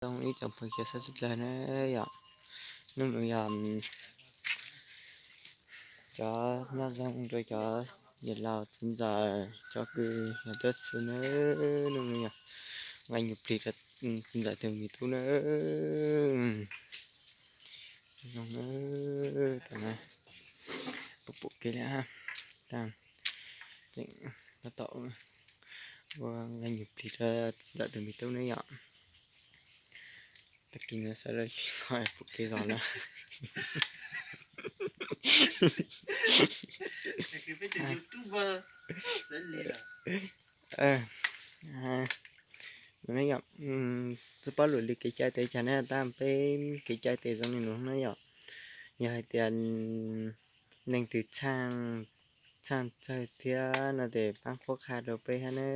Zoo ib tsoom phooj ywg sawv daws na yom, hnub no yog cov nyob zoo rau cov yawg laus txiv ntxawm cov kwv yog tuaj txhua na, hnub no yog nqa nyuag plig rau txiv ntxawm tus me tub na. Zoo na, tam na pum pum kev li, tseem tab tom ua nqa nyuag plig rau txiv ntxawm tus me tub na yom. Tag kis no sawv daws sib txhob pum kev zog na. Txhob paub lwm li kev cai tes cas na, tab peb kev cai tes zoo li no na yom. Yog hais tias leej twg tshaj tshaj tawg thiab no ces pab qhuab qha rau peb hab na.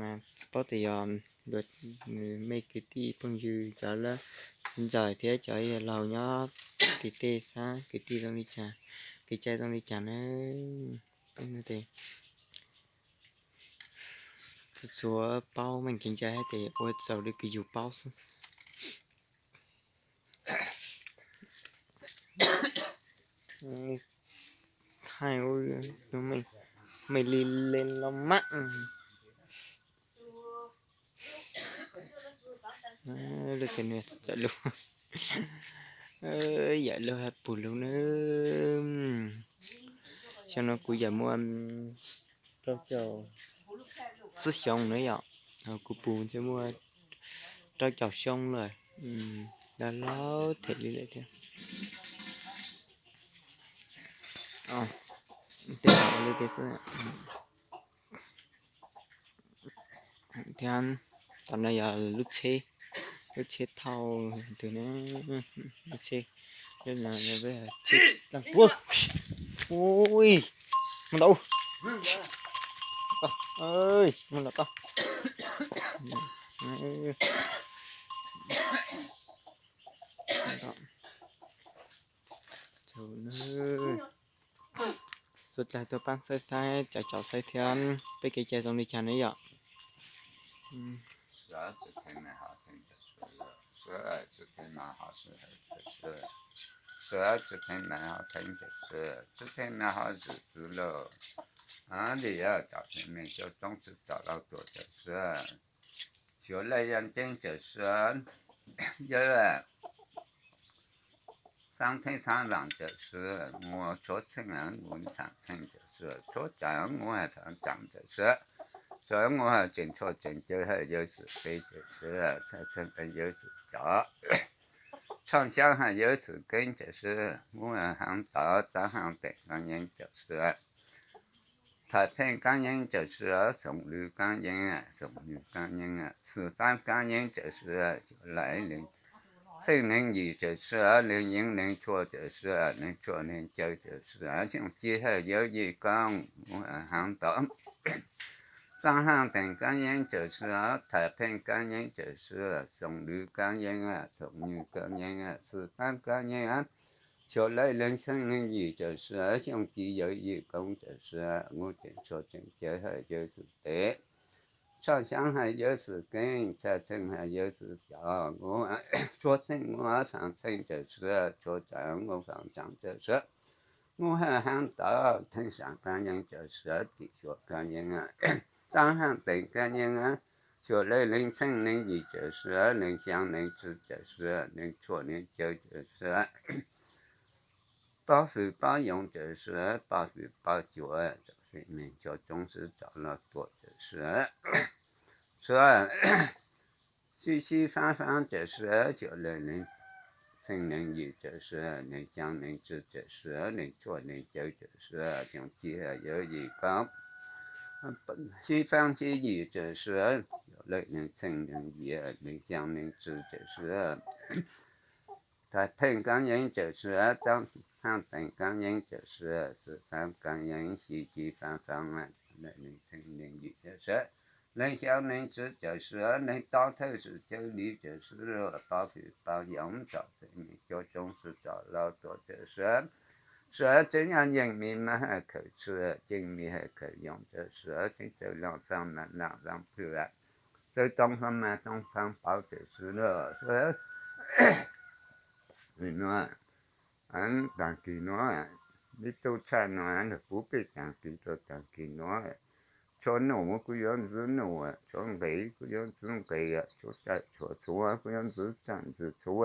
Mas tsis paub tias yog luag mej kwv tij phooj ywg cov lab txiv ntxawm thiab cov yawg laus nyob tim tej xab kwv tij zoo li cas, kev cai zoo li cas na. Peb no ces txhua txhua paub meej kev cai hab ces ua txaus li kws yug paub xwb. Thaij ua mej li le los mas. Lub tsev no txawm lug, yam lug hab pug lug na. Xyoo no kuv yam muaj rau caum tsib xyoo na yom, ho kuv pug thiaj muaj rau caum xyoo lawm. Laus laus them li lawm thiab. Tej zaum li tej xwb. Thiab tom no yog lub tsheb, lub tsheb thauj tus ne, lub tsheb, lub no yog tsheb tag puab. Ui, muaj ntau. Muaj ntau tau. Txhua tsaig tuaj paab saib saib, caum caum saib thiab peb kev cai zoo li cas na yom. Sawv tsis theej neeg ho theej cawm sawv, sawv tsis theej neeg ho theej cawm sawv, tsis theej neeg ho zwm txwv lauj. Li yog cov tseem neeg cov coob tsis tau los tuam cawm sawv, xyuas laj yaj ceeb cawm sawv, yawg xaab theeb xaab vaam cawm sawv, muaj tshuav txheej muaj thaam txheej cawm sawv, tshuav tsaam muaj thaam tsaam cawm sawv, tshuav muaj tseem tshuaj tseem cawv hab yawg xwm kev cawm sawv, txhaj txheej yawg xwm cov, tshaj xyaav hab yawg xwm keeb cawm sawv, muaj haav tod txaab haaj teem kaab yeeb cawm sawv, tham theej kaab yeeb cawm sawv, xoom lwv kaab yeeb, xoom lwv kaab yeeb, xwm paab kaab yeeb cawm sawv, cuaj laj leej txheej neeg yim cawm sawv, neeg yeeb neeg tshuaj cawm sawv, neeg tshuaj neeg cawv cawm sawv, xyoo ci hab yawg yim koob, muaj haav tod txaab haaj teem kaab yeeb cawm sawv, tham theej kaab yeeb cawm sawv, xoom lwv kaab yeeb, xoom nywj kaab yeeb, xwm paab kaab yeeb, cuaj laj leej txheej neeg yim cawm sawv, xyoo ci yawg yim koob cawm sawv, muaj tseem tshuaj tseem cawv hab yawg xwm kev, tshaj xyaav hab yawg xwm keeb, txhaj txheej hab yawg xwm cov, muaj tshuav txheej muaj faam txheej cawm sawv, tshuav tsaam muaj faam tsaam cawm sawv, muaj hab haav tod theej saam kaab yeeb cawm sawv, tim xyuas kaab yeeb, txaab haaj teem kaab yeeb, cuaj laj leej txheej neeg yim cawm sawv, neeg xyaa neeg tswv cawm sawv, neeg tshuaj neeg cawv cawm sawv, pab fwm pab yoov cawm sawv, pab fwm pab cuam, txheej neeg cov coob tsis tau los tuam cawm sawv, sawv, sib sib faab faab cawm sawv, cuaj laj leej txheej neeg yim cawm sawv, neeg xyaa neeg tswv cawm sawv, neeg tshuaj neeg cawv cawm sawv, xyoo ci hab yawg yim koob, sib faab sib yim cawm sawv, cuaj laj leej txheej neeg yim, neeg xyaa neeg tswv cawm sawv, tham theej kaab yeeb cawm sawv, txaab haaj teem kaab yeeb cawm sawv, xwm paab kaab yeeb sib sib faab faab, cuaj laj leej txheej neeg yim cawm sawv, neeg xyaa neeg tswv cawm sawv, neeg tob thawj xwm cawv li cawm sawv, pab fwm pab yoov, txheej neeg cov coob tsis tau los tuam cawm sawv, Suav tseeb yog yeej mi mas has khawm tsw, yeej mi has khawm yoos, tam suav tseeb txawj loo faab mas laam laam plwg, txawj toob faab mas toob faab pauv, tam suav lug suav. Nuav, taag kis nuav, mib tub tshaj nuav, puv peb taag kis rua taag kis nuav. Tshuav nuj kuj yuav ntxiv nuj, tshuav nqis kuj yuav ntxiv nqis, tshuav tsaj tshuav txhuv kuj yuav ntxiv tsaj ntxiv txhuv,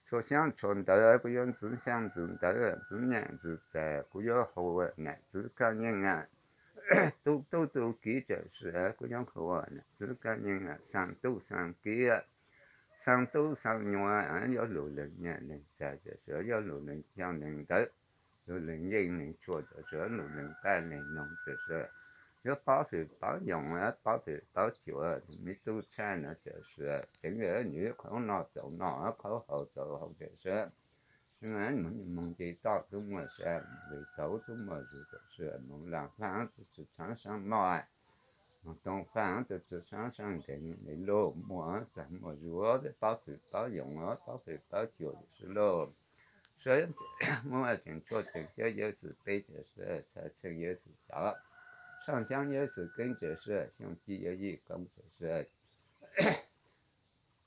tshuav xyaab tshuav ntawv kuj yuav ntxiv xyaab ntxiv ntawv, ntxiv nyaj ntxiv txag kuj yuav hu ua nam txiv kaab yeeb. Tub tub tub kiv tam suav kuj yuav hu ua nam txiv kaab yeeb, xaa tub xaa kiv, xaa tub xaa nyuam, yuav lug leeg nyaj leeg txag tam suav, yuav lug leeg xyaab leeg ntawv, lug leeg yeej leeg tshuaj tam suav, lug leeg qab leeg noog tam suav, yuav paub fwm paub yoos, paub fwm paub cuam, mib tub tshaj nuav tam suav, tseev nwg yuav qhov noj txaus noj, qhov haus txaus haus tam suav. Moog nce toj tub muaj sa, moog nqis tauv tub muaj zug tam suav, moog laag faab tub tsi tshaav saab moj, moog toog faab tub tsi tshaav saab nkeeg, le lug muaj txag muaj zug, paub fwm paub yoos, paub fwm paub cuam tam suav lug. Suav muaj tseem tshuaj tseem cawv yawg xwm peb tam suav, txhaj txheej yawg xwm tov, saaj xyaab yawg xwm keeb tam suav, xyoo ci yawg yij koob tam suav.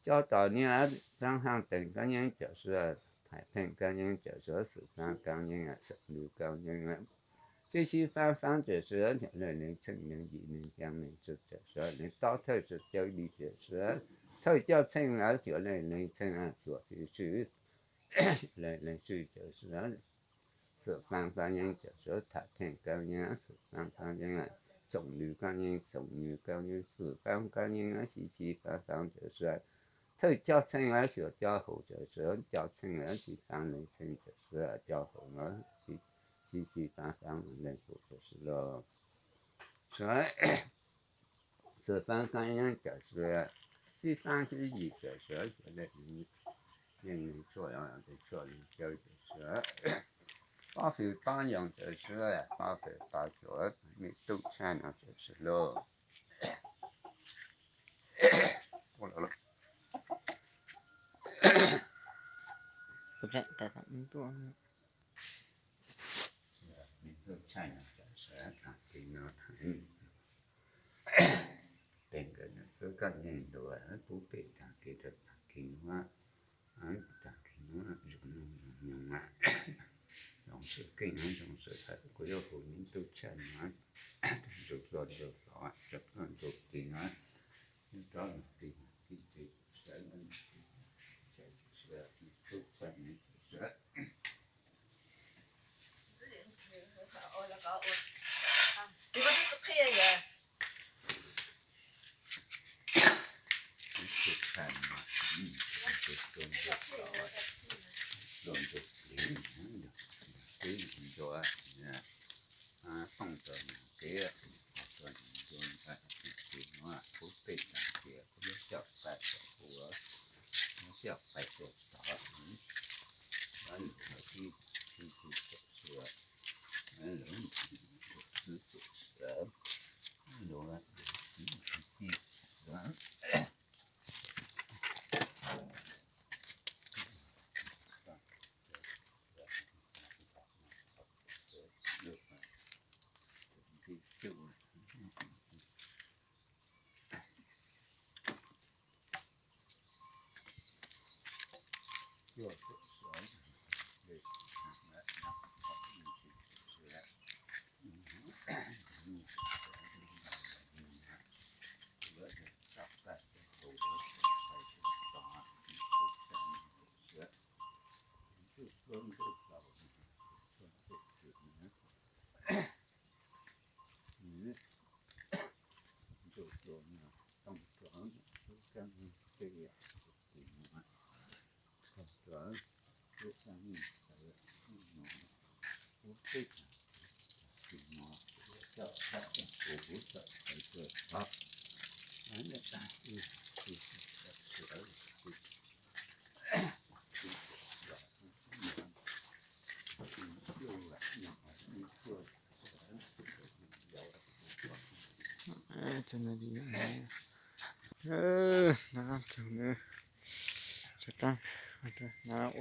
Coj tom niag txaab haaj teeg kaab yeeb tam suav, thaj theej kaab yeeb tam suav, xwm faab kaab yeeb, xoom lug kaab yeeb, sib sib faab faab tam suav, xyuam leej leeg txheej leeg yim leeg xyaa leeg tsw tam suav, leeg tob thawj tsw cawv li tam suav, thawj coj txheej lawm xyuam leej leeg txheej cuam sib swb, leeg leeg swb tam suav, xwm faab kaab yeeb tam suav, thaj theej kaab yeeb, xwm faab kaab yeeb, xoom lug kaab yeeb, xoom lug kaab yeeb, xwm faab kaab yeeb, sib sib faab faab tam suav, thawj coj txheej lawm xyuam coj haus tam suav, coj txheej lawm sib faab leeg txheej tam suav, coj haus lawm sib sib faab faab leeg haus tam suav lug. Suav, xwm faab kaab yeeb tam suav, sib faab sib yim tam suav, xyuam leej leeg tshuaj, tshuaj leeg cawv tam suav, paub fwm paub yoos tam suav, paub fwm paub cuam, mib tub tshaj nuav tam suav lug. Mib tub tshaj nuav tam suav, taag kis nuav, peb nkawd nuav txhua kaab yeeb lug, puv peb taag kis rua taag kis nuav, taag kis nuav zoo noog zoo nyoog, zoo swm keej zoo swm hawm, kuv yuav hu mib tub tshaj nuav, zoo dlua zoo lom, zoo dlua zoo tig nuav, yuav rov moog tig moog tig tig sawv, sawv mib tub tshaj nuav sawv. Phooj tau num txiv, tau num ntxuag ntxhais, tus nuav kuv pej xeem tias kuv yuav coj pais rau kuv, yuav coj pais rau tod, lawv lug tib tug tub txawj sua, lawv lug tib tug tub txawj sua, lug tib tug tub txawj sua.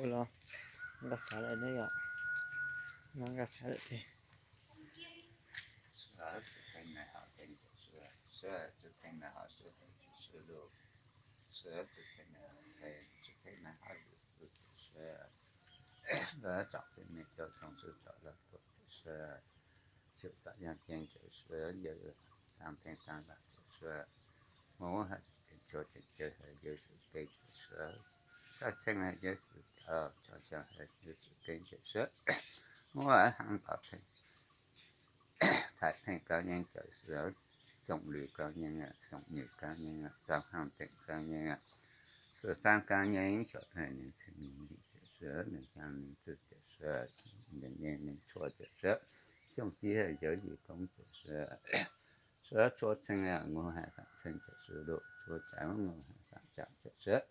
Ua los, los xav lawm ne yom. Nkag siab tiag. Suav tsis theej nais hauv theej cawm suav, suav tsis theej nais hauv suav theej cawm suav lauj. Suav tsis theej nais hauv theej, tsis theej nais hauv yus txwv cawm suav. Suav tsom txim me cov tsoom tswv tsom los tuaj cawm suav. Xyum tom yog ceeb cawm suav, yawm xaab theej xaab lam cawm suav. Hmoob hais tseem tshuav tseem caw hais yawg xwm keeb cawm suav. Thaj txheej hais yawg xwm tau, tso xyoo hais yawg xwm keeb cawm suav. Hmoob hab ntaus theej, thaj theej kab yeeb cawm suav. Xoom lwm kab yeeb, xoom nyem kab yeeb, txaab haaj teem kab yeeb, xwm faab kab yeeb, xyom hais neeg txheej neeg yim cawm suav, neeg xyaa neeg tswv cawm suav, neeg yeej neeg tshuaj cawm suav, xyooj tib hais yawg yim koob cawm suav. Suav tshuaj txheej, nqug hais faam txheej cawm suav lauj, tshuaj tsaam nqug hais faam tsaam cawm suav.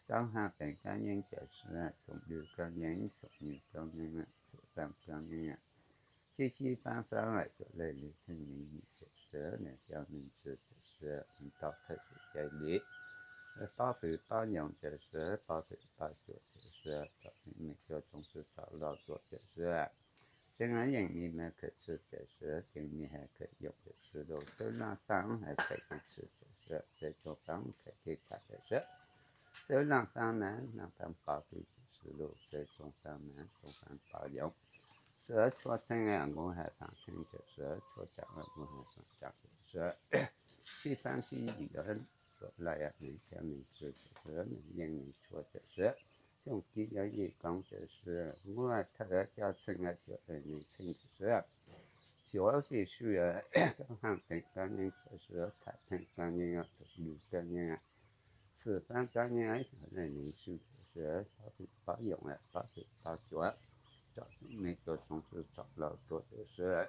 Txaab haaj teem kab yeeb cawm suav, xoom lwm kab yeeb, xoom nyem kab yeeb, xwm faab kab yeeb, sib sib faab faab, xyom hais neeg txheej neeg yim cawm suav, neeg xyaa neeg tswv cawm suav, tau thawj tswm cai li, pob fwm pob yoos cawm suav, pob fwm pob cuam cawm suav, tsom txim me cov tsoom tswv tsom los tuaj cawm suav. Tseeb yeej mi mas khawm tswv cawm suav, tseeb mi hais khawm yoos cawm suav lauj, xwb laaj faab hais khawm kev tswv cawm suav, tseeb tsoom faab khawm kev tham cawm suav. Xwb laaj faab mas laaj faab pob fwm cawm suav lauj, tseeb tsoom faab mas tsoom faab pob yoos. Suav tshuaj txheej nqug hais faam txheej cawm suav, tshuaj tsaam nqug hais faam tsaam cawm suav. Sib faab sib yim yuav lais neeg xyaa neeg tswv cawm suav, neeg yeej neeg tshuaj cawm suav. Xyooj tib yuav yim koob cawm suav, nqug thawj coj txheej xyom hais neeg txheej cawm suav. Xyom fwm sw, txaab haaj teem kab yeeb cawm suav, thaj theej kab yeeb, xoom lwm kab yeeb, xwm faab kab yeeb, xyom hais neeg tswv cawm suav, pob fwm pob yoos, pob fwm pob cuam, tsom txim me cov tsoom tswv tsom los tuaj cawm suav.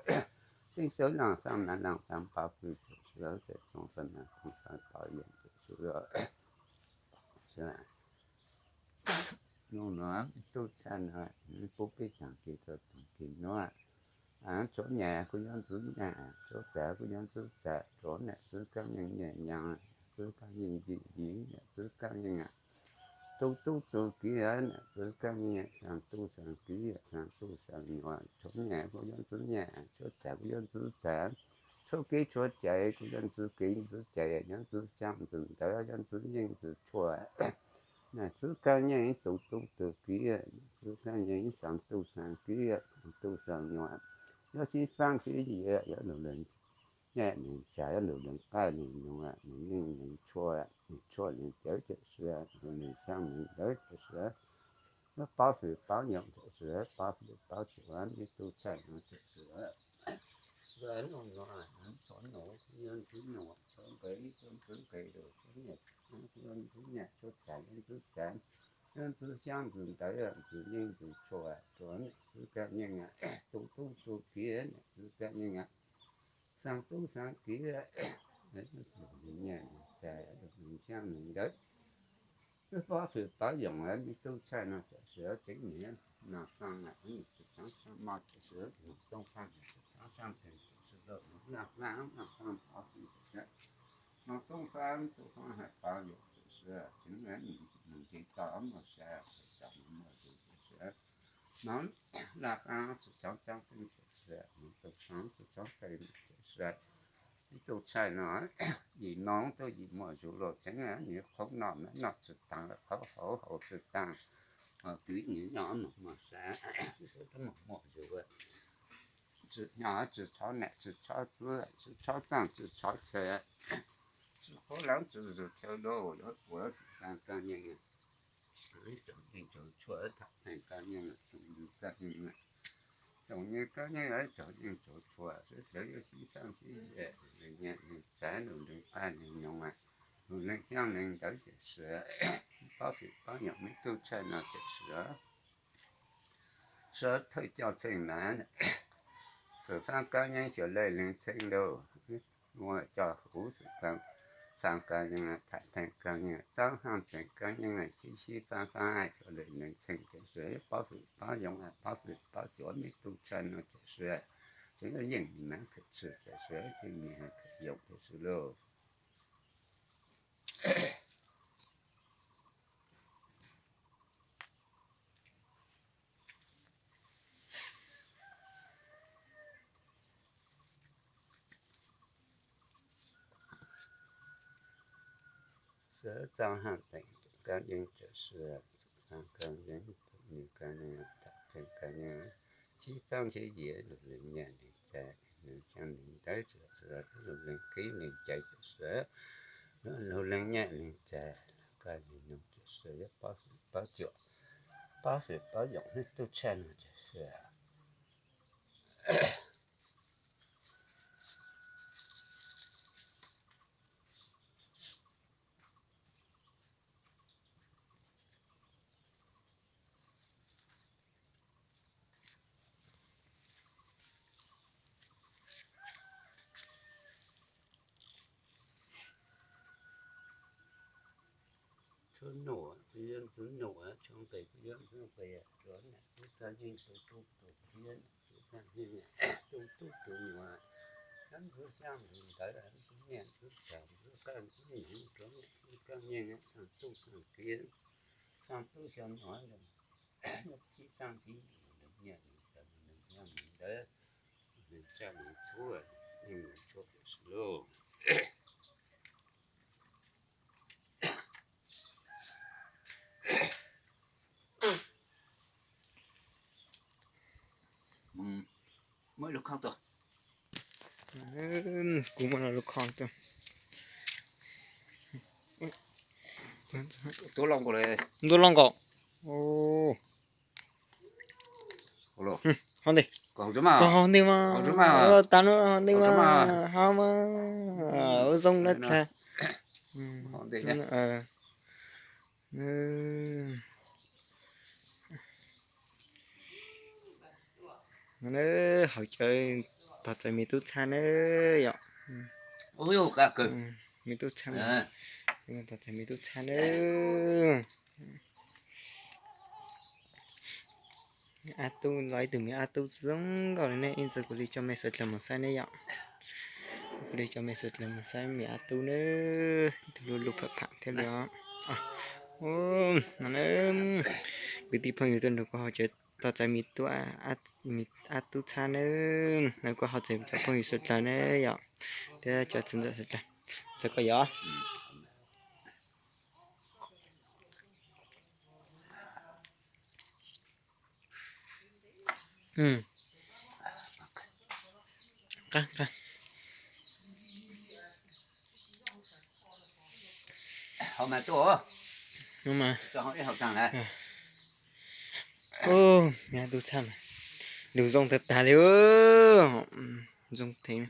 Tseeb xwb laaj faab mas laaj faab pob fwm cawm suav, tseeb tsoom faab mas tsoom faab pob yoos cawm suav. Nub nuav tub tshaj no pub peb taag kis rua taag kis nuav. Tshuav nyam kuj yuav ntxwv nyam, tshuav txav kuj yuav ntxwv txav, tshuav nam txwv kaab yeej, nam yam txwv kaab yeej, yim yim nam txwv kaab yeej, tu tub tu kiv nam txwv kaab yeej, xaa tub xaa kiv, xaa tub xaa nyuam, tshuav nyam kuj yuav ntxwv nyam, tshuav txav kuj yuav ntxwv txav, tshuav kev tshuav cai kuj yuav ntxwv kev ntxwv cai, yuav ntxwv xyaa ntxwv ntawv, yuav ntxwv yeej ntxwv tshuaj. Nam txwv kaab yeej tu tub tu kiv, nam txwv kaab yeej xaa tub xaa kiv, xaa tub xaa nyuam, yuav sib faab sib yig, yuav lug leeg nyaj leeg txag, yuav lug leeg qaj leeg nyoog, leeg yeej leeg tshuaj, leeg tshuaj leeg cawv cawm suav, leeg xyaa leeg ntawv cawm suav. Yuav pob fwm pob yoos cawm suav, pob fwm pob cuam, me tub tshaj no cawm suav. Suav nub nuav, tshuav nuav kuj yuav ntxwv nuav, tshuav nqe kuj yuav ntxwv nqe, tshuav nyam kuj yuav ntxwv nyam, tshuav txav yuav ntxwv txav, yuav ntxwv xyaa ntxwv ntawv, ntxwv yeej ntxwv tshuaj, tshuav nam txwv kaab yeej tu tub tu kiv, nam txwv kaab yeej xaa tub xaa kiv, lug leeg nyaj leeg txag, lug leeg xyaa leeg ntawv. Pob fwm pob yoos, me tub tshaj no cawm suav, tseeb niam no faaj nam txwv tsaab xyaa mog cawm suav, no tub faaj txwv tsaab xyaa teeg cawm suav, no laaj faab no faaj pob fwm cawm suav, no tub faaj tub faaj hais pob yoos cawm suav, tseeb niam nce toj mog sab, txawm tsaam mog zuj cawm suav, no laaj faab txwv tsaab xyaa teeg cawm suav, no tub faaj txwv tsaab xyaa cawm suav. Ib tug tshaj no yim moos tub yim mog zuj lug, tseeb niam qhoob noj mas noj tsi taag, qhoob hauv haus tsi taag, twv niam noj mog mog sab, mog mog zuj, tsi nyob tsi tshob nam tsi tshob txwv, tsi tshob txaaj tsi tshob chaw, tsi qhuav laav tsi zug chaw lauj, yuav ua xwm kaaj yeej, tsaus yeej tsaus tshuaj, tham theej kaaj yeej, xoom lwm kaaj yeej, xoom nyem kaaj yeej, tsaus yeej tsaus tshuaj, sawv daws yuav sib faab sib yig, leeg nyaj leeg txag, lug leeg qaj leeg nyoog, lug leeg xyaa leeg ntawv cawm suav, pob fwm pob yoos, me tub tshaj no cawm suav. Suav thawj coj txheej mas xwm faab kaaj yeej xyom hais leeg txheej lauj, muaj coj huv xwm faab kaaj yeej, tham theej kaaj yeej, txaab haaj teem kaaj yeej, sib sib faab faab xyom hais leeg txheej cawm suav, pob fwm pob yoos, pob fwm pob cuam, me tub tshaj no cawm suav, tseeb yeej mas khawm tswv cawm suav, tseeb yeej khawm yoos cawm suav lauj. Txawj haj teem kab yeeb tsaws sua, txawj kab yeeb tus nws kab yeeb, thaum kheej kab yeeb, sib faab sib yias lug leej nyiaj leej txag, lug caj leej ntawv tsaws sua, lug leej kib leej cai tsaws sua, lug leej nyiaj leej txag, koj leej nug tsaws sua, yuav paub cuam, paub fwm paub yoom hnub tub tshaj no tsaws sua. Tshuav nuam kuj yuav ntxiv nuam, tshuav nqis kuj yuav ntxiv nqis, tshuav niam txiv txawj yeej tus tub tus kiv, niam txiv txawj yeej tus tub tus nyuam, ntxiv xyaa ntxiv ntawv, ntxiv nyiaj ntxiv txag, ntxiv qaj ntxiv nyiaj, tshuav niam txiv txawj yeej xyaa tub xyaa kiv, xyaa tub xyaa nyuam, sib faab sib yias lug leej nyiaj leej txag, lug leej nyiaj leej ntawv, lug leej txag leej txhua, yeej mus tshuav pem sib lug. Muaj ib lub khob tuaj. Kuv muaj lub khob tuaj. Ntuj loj nkaus. Ho ntej, koj ho ntej mas, tas no ho ntej mas, ho mas, ua zoo na tag. Hauv cawv tog txais me tub txhab na yom. Me tub txhab, tog txais me tub txhab na. Ab tub, los ib tug me ab tub zoo nkauj li ne, ib ntsis kuv li coj mej sawv dlawg mus saib ne yom. Kuv li coj mej sawv dlawg mus saib me ab tub na, ib tug lub lub pham pham thiab li os. No na, kwv tij phooj ywg tuaj nrog kuv hauv cawv tog txais me tub, me ab tub txhab na, kuv hauv txais cov phooj ywg sawv dlawg na yom, thiab cov txiv ntxawm sawv dlawg, txawm koj yom. Me ab tub txhab, lug zoo tag tag li. Zoo thiab.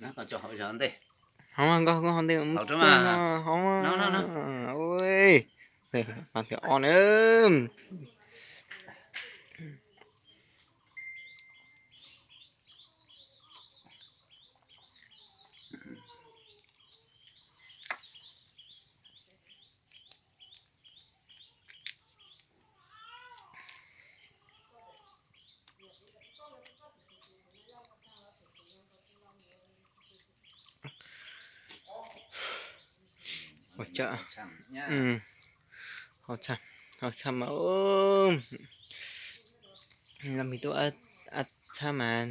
Hov, nkoj nkoj hov ntej, hov, ua, mas thiaj ob na. Hauv tshaj mas, me tub ab txhab mas,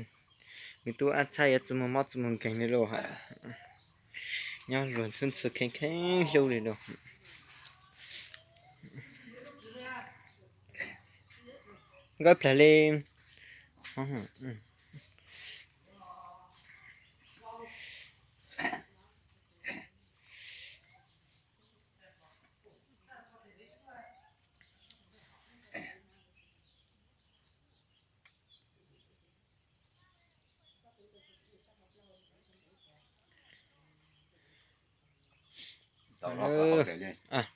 me tub ab txhab yuav txwm mus mob txwm mus nkeeg li lauj. Nyob luag ntxhwb ntxhw kheej kheej hlub li lauj. Nkauj plag li.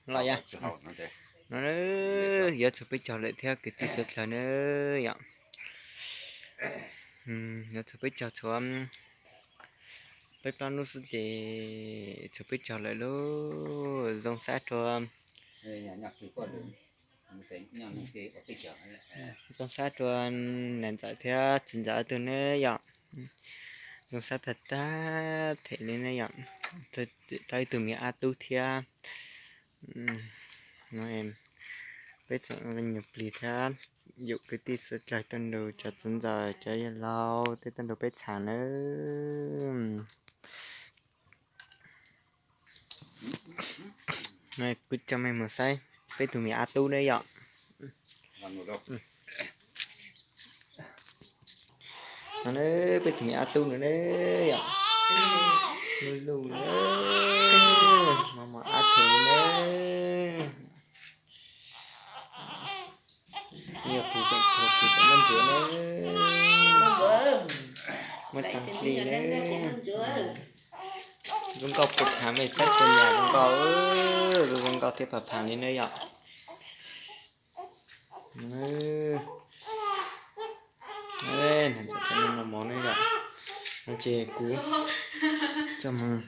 Los yom, no yuav txhua peb caug lawm thiab kwv tij sawv dlawg na yom. Yuav txhua peb caug, tshuav peb plaub hnub xwb ces txhua peb caug lawm lauj. Zoo sab rua, zoo sab rua niam ntxawm thiab txiv ntxawm ob tug na yom. Zoo sab tag tag them li ne yom. Tau ib tug me ab tub thiab. Peb txhua nyuag plig thiab yum kwv tij sawv dlawg tuaj nrog cov txiv ntxawm cov yawg laus tej tuaj nrog peb txham nawb. Kuv coj mej mus saib peb tug me ab tub na yom. No na, peb tug me ab tub no na yom. Luj luj na, mos mos ab phem na. Yog tus tseem tuag kuv tseem muab ntxuav na. Muab tag li na. Zoo nkauj puag thav, mej saib puas yam zoo nkauj, zoo nkauj thiab phav phav li na yom. Ntxim no mov na yom. No ces kuv coj mus,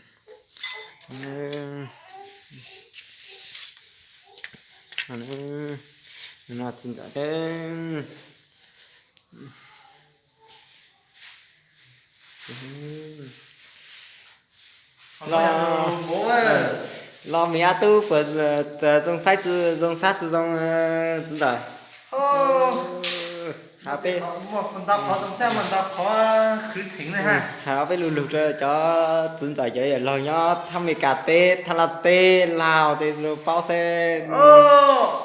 no txiv ntxawm, los, los me ab tub puas zoo saib, zoo sab tsi zoo, txiv ntxawm? Has peb, has peb lug lug rau cov txiv ntxawm cov yawm laug nyob thab Amelikas teb, thab Laj teb, Lauj teb, paub seb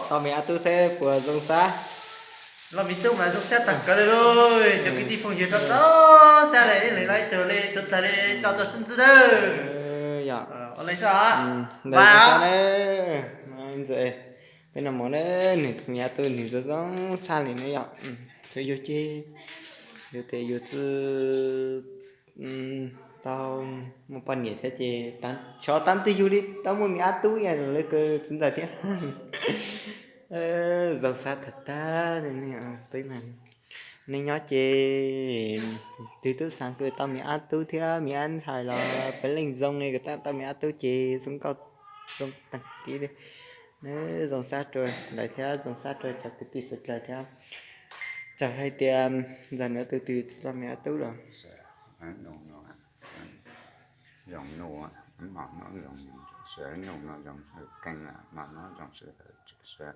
tau me ab tub seb puas zoo sab. Los me tub mas zoo sab tag kawg li lauj, cov kwv tij phooj ywg rov rau sab li ib leeg los ib tug li, sawv dlawg li coj txog xib ntxwv nawb. Yog, ua li xwb os. Ntawd zoo sab na. Ntxawm, peb no mov na, nws tus me ab tub nws zoo zoo sab li na yom. Txhua yug ces yus tes yus txwj tau muaj poj niam thiab ces xyov tab twg yug li tau muaj me ab tub ib yam li kws txiv ntxawm thiab. Zoo sab tag tag li. Peb mas neej nyob ces twg tub xaav kws tau me ab tub thiab me ab ntxhais los peb leej zoo li kws tau me ab tub ces zoo nkauj zoo tag kis li. Zoo sab rua ntawd thiab zoo sab rua cov kwv tij sawv dlawg thiab. Txawm hais tias ntxawm nws tus twg tau me ab tub los zoo nuj, mos no zoo sawv nuj no zoo sawv keej, mos no zoo sawv hawv sawv,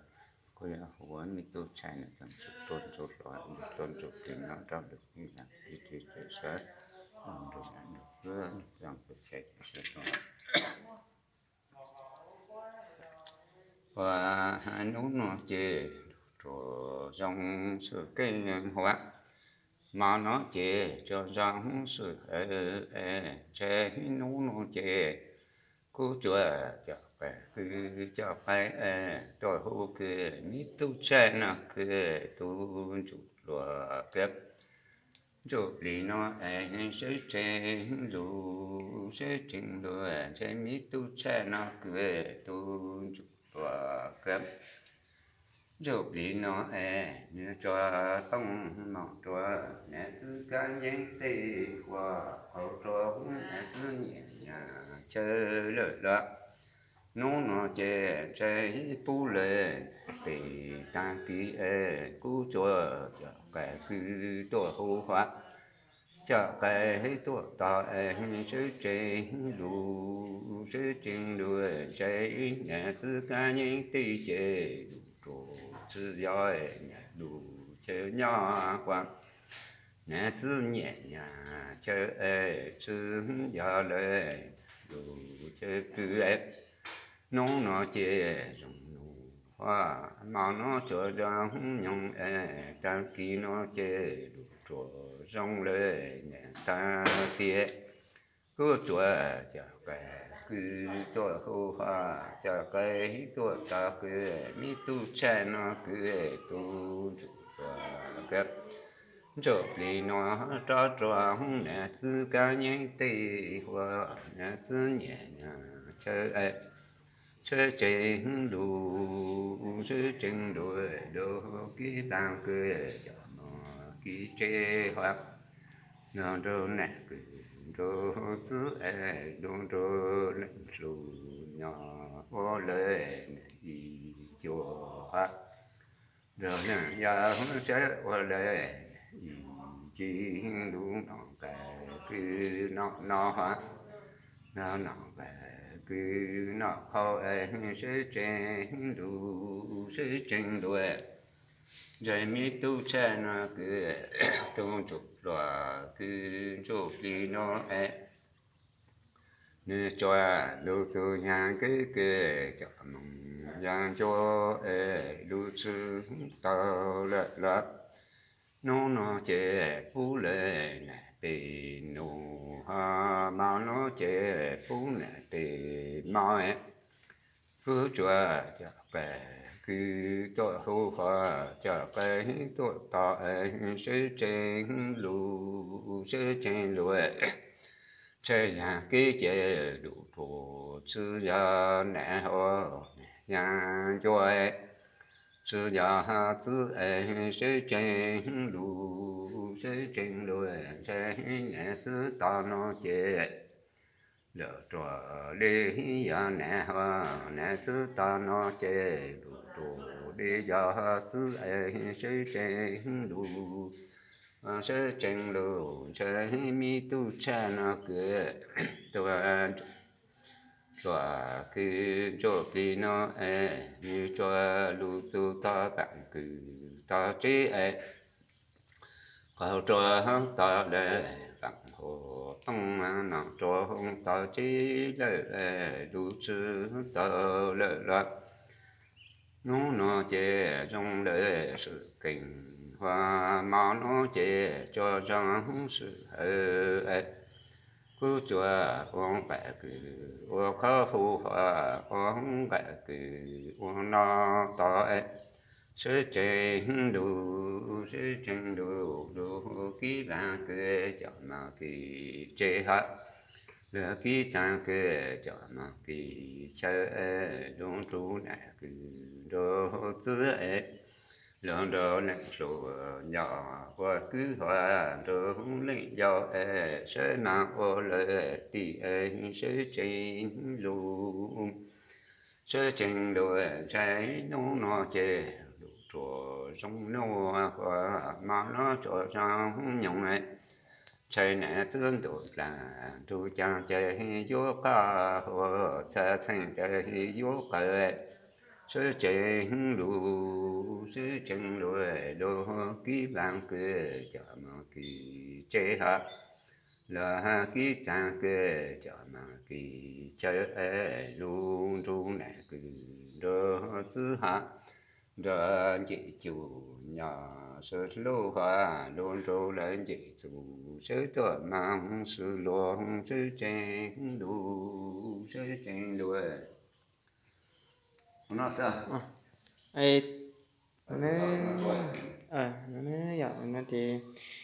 kuj yog hu ua me tub tshaj no zoo sawv tuaj ntsuj hlua tuaj ntsuj plig no rau lwm ib yam ib tug sawv zoo ntsuj hlua zoo sawv sawv. Ua hnub no ces rua zoo sawv keej huv, mos no ces tsuas zoo sawv hawv es, ntshe hnub no ces kuv tsuas coj qe kwv coj qe es tuaj hu kws me tub tshaj no kws tus ntsuj hlua kawg. Ntsuj plig no es sawv tsees lug, sawv tsees lug, ntshe me tub tshaj no kws tus ntsuj hlua kawg. Ntsuj plig no es nws tsuas tooj nom rua niam txiv kab yeeb tej hua, hau rua hub niam txiv nyiam nyav chaw lawm los. Hnub no ces ntshe ib pub lawm pem tag kis es kuv tsuas coj qe kwv tuaj hu huv, coj qe tuaj tog es sawv tsees lug, sawv tsees lug, ntshe niam txiv kab yeeb tej ces lug rua tsi yog nyiam lug chaw nyob huv. Niam txiv nyiam nyav chaw es tsi yog lawm lug chaw kwv. Hnub no ces zoo nug huv, mos no tsuas zoo nyoog es tag kis no ces lug rua zoo lawm niam tag kis. Kuv tsuas coj qe kwv tuaj hu huv, coj qe tuaj tog kws me tub tshaj no kws tus ntsuj hlua kawg. Ntsuj plig no rov rua hub niam txiv kab yeeb tej hua, niam txiv nyiam nyav chaw es sawv tsees lug, sawv tsees lug, lug kib taag kws coj mog kib tsev huv. Nrug nrug nam kws nrug txiv es nrug nrug leej hluas nyob ua lawm ib cuag huv. Nrug leej yau sawv ua lawm ib ci lug nom qe kwv nom no huv. Nrug nom qe kwv nom qhau es sawv tsees lug, sawv tsees lug, ntshe me tub tshaj no kws tus ntsuj hlua kws ntsuj plig no es Nws tsuas lug txug yaag kev kws cov moog yaag ncua es lug tsi tau lawm los. Nub nua ces pub le nam pem nub, ho mo nua ces pub nam pem mo. Kuv tsuas coj qas kws tuaj hu, ho coj qas tuaj tos, sib tseeb lug sib tseeb lug. Ntshai yaag kev ces lug rua tsi yog nam ho yaag ncua, tsi yog txwb, sib tseeb lug sib tseeb lug. Ntshai nam txwb tog nua ces lug rua le yog nam ho nam txwb tog nua ces lug rua le yog txwb, sib tseeb lug sib tseeb lug. Ntshai me tub tshaj nua kws tuaj tsuas kws ntsuj plig nua es nws tsuas lug txug tog vaam kws tog tsev es qaug rua tog lawm vaam huv tooj, nom rua tog tsev lawm lug tsi tau lawm los. Nub nua ces zoo lawm swm keej, ho mo nua ces tsuas zoo swm hawv. Kuv tsuas ua nqaim kws ua qhov hu, ho ua nqaim kws ua no tog, sib tseeb lug sib tseeb lug. Lug kib vaam kws coj moog kib tsev hab, lug kib txaam kws coj moog kib chaw, lug nrug nam kws nrug txwb, lug nrug leej suav yog ua kwv, ho nrug leej yau, sib maam ua lawm tim, sib tseeb lug sib tseeb lug. Ntshai nub nua ces lug rua zoo nub, ho mo nua tsuas zoo nyoog. Ntshai nam txwb ntuj dlaag nrug caag ces yuav qab, ho txhaj txheej ces yuav qawv, sib tseeb lug sib tseeb lug. Lug kib vaam kws coj moog kib tsev hab, lug kib txaam kws coj moog kib chaw, lug nrug nam kws nrug txwb hab, nrug ncej cum nyog sib hlub hab, lug nrug lawv ncej cum sib tuaj moog sib luag sib tseeb lug sib tseeb lug. Yog,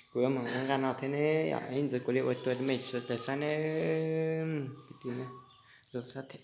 kuv yuav moog nqa no thiab ne, yog ib ntsis kuv li ua rua mej sawv daws saib ne, kwv tij ne, zoo sab them.